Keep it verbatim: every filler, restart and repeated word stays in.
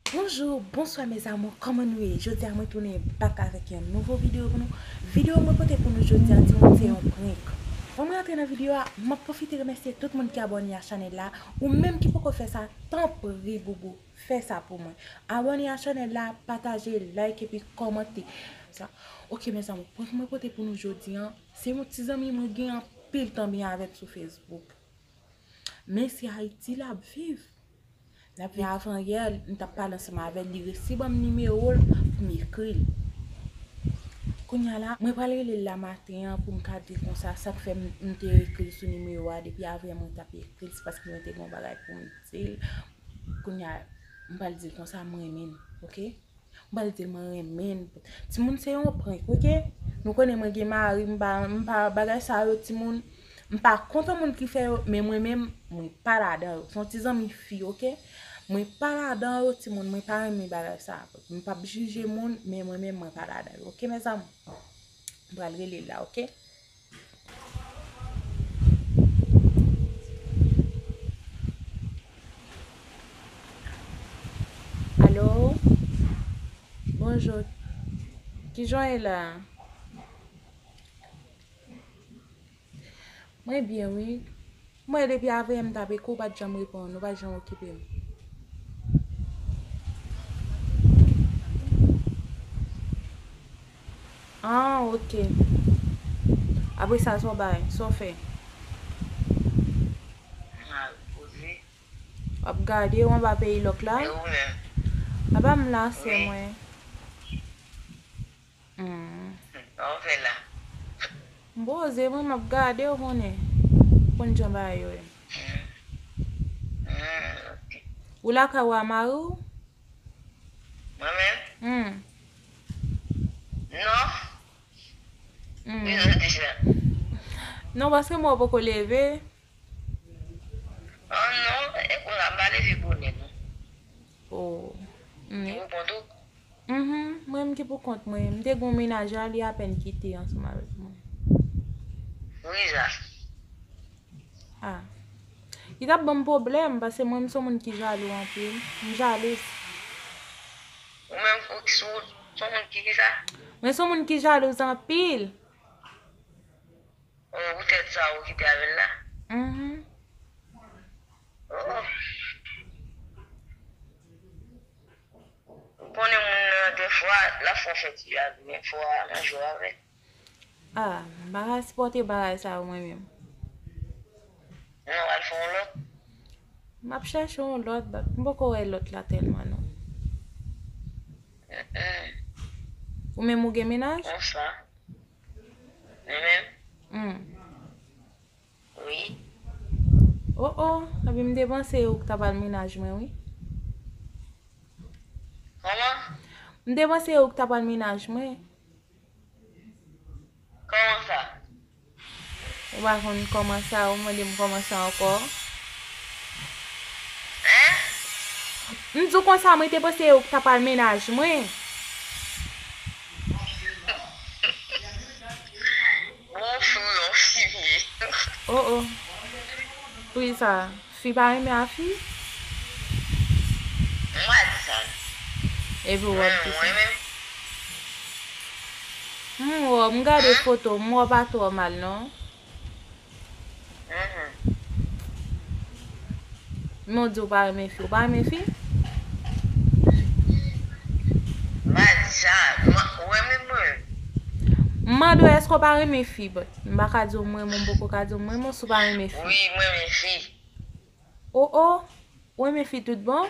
Bonjou, bonswa mes amours, kòman nou ye? Jodi a mwen tounen back avèk yon nouvo videyo pou nou. Videyo mwen pote pou nou jodi a, timoun, se yon prank. Anvan mwen antre nan videyo a, m ap pwofite remèsye tout moun ki abòne a chanèl la. Ou menm ki poko fè sa, tanpri boubou, fè sa pou mwen. Abòne a chanèl la, pataje, like epi kòmante. Sa, ok mes amours, prank mwen pote pou nou jodi a, se yon ti zanmi mwen gen anpil tan byen avè l sou Facebook. Men se Ayiti l ap viv. L ap viv. Avan yè, m t ap pale ansanm avè l, li resi ban m nimewo l pou m ekri l. Kounye a la, mwen pral rele l la maten an pou m ka di l konsa sa k fè m, m te ekri l sou nimewo a, depi avan yè mwen t ap ekri l, se paske mwen te gen yon bagay pou m di l. Kounye a, m pral di l konsa m renmen l, ok? M pral di l mwen renmen l. Timoun, se yon prank, ok? Nou konnen mwen gen mari, m pa, m pa bagay sa yo, timoun. M pa kont moun ki fè yo, men mwen menm, mwen pa ladan yo. Se yon ti zanmi fi, ok? Mwen pa ladan yo, timoun, mwen pa renmen bagay sa. M p ap jije moun, men mwen menm, mwen pa ladan yo, ok, mes amours? M pral rele l la, ok? Alo? Bonjou. Kijan w ye la? Mwen byen, wi. Mwen, depi avan yè m t ap ekri w, ou pa t janm reponn, ou pa t janm okipe m. Ah, ok. Apre sa, sa w bay? Sa w fè? M al poze. W ap gade w anba peyi lòk la? E ou menm? Apa m la, sè mwen. Hmm. Sa w fè la? M poze, mwen, m ap gade w, konnen. Konn jan bagay yo ye. Hmm. Hmm, ok. Ou lakay ou a mari w? Mwen menm? Hmm. Non. Hmm. Wi, non, deja. Non, paske mwen poko leve. Oh non, e kounye a m pa leve bonè non. Oh. Mm. Ou pou kont ou? Mhm, mwen menm ki pou kont mwen. M te gen yon mennaj la, li apèn kite ansanm avèk mwen. Poukisa? Ah. Li t ap ban m pwoblèm, paske mwen, m se yon moun ki jalou anpil. M jalouz. Ou menm, ou, ou se yon moun ki kisa? Mwen se yon moun ki jalouz anpil. Oh, poutèt sa, ou kite avè l la? Mhm. Oh. Ou konnen moun nan, dèfwa, l ap fè w fè ti jalou, men fò w al nan jwe avè l. Ah, m pa ka sipòte bagay sa yo mwen menm. Non, w al fè yon lòt. M ap chèche yon lòt, but m poko wè lòt la tèlman non. Mm-mm. Ou menm ou gen mennaj? Konsa. Mwen menm? Hmm. Wi. Oh, oh, epi m te panse ou k ta pral mennaj mwen, wi. Kòman? M te panse ou k ta pral mennaj mwen. Kòman sa? Ou pa konn kòman sa, ou mande m kòman sa ankò. Hein? M di w konsa, mwen te panse ou k ta pral mennaj mwen. Bon, fi, yon fi m ye. Oh, oh. Poukisa? Fi pa renmen a fi? Mwen di sa. Epi w ap di sa. Mwen, mwen menm. M wè, m gade foto, m wè w pa twò mal, non. Mhm. Men w di w pa renmen fi. Ou pa renmen fi? M pa di sa. M, ou renmen mwen. M mande w èske w pa renmen fi, but m pa ka di w m renmen w, m poko ka di w m renmen w si w pa renmen fi. Wi, m renmen fi. Oh, oh, ou renmen fi tout bon?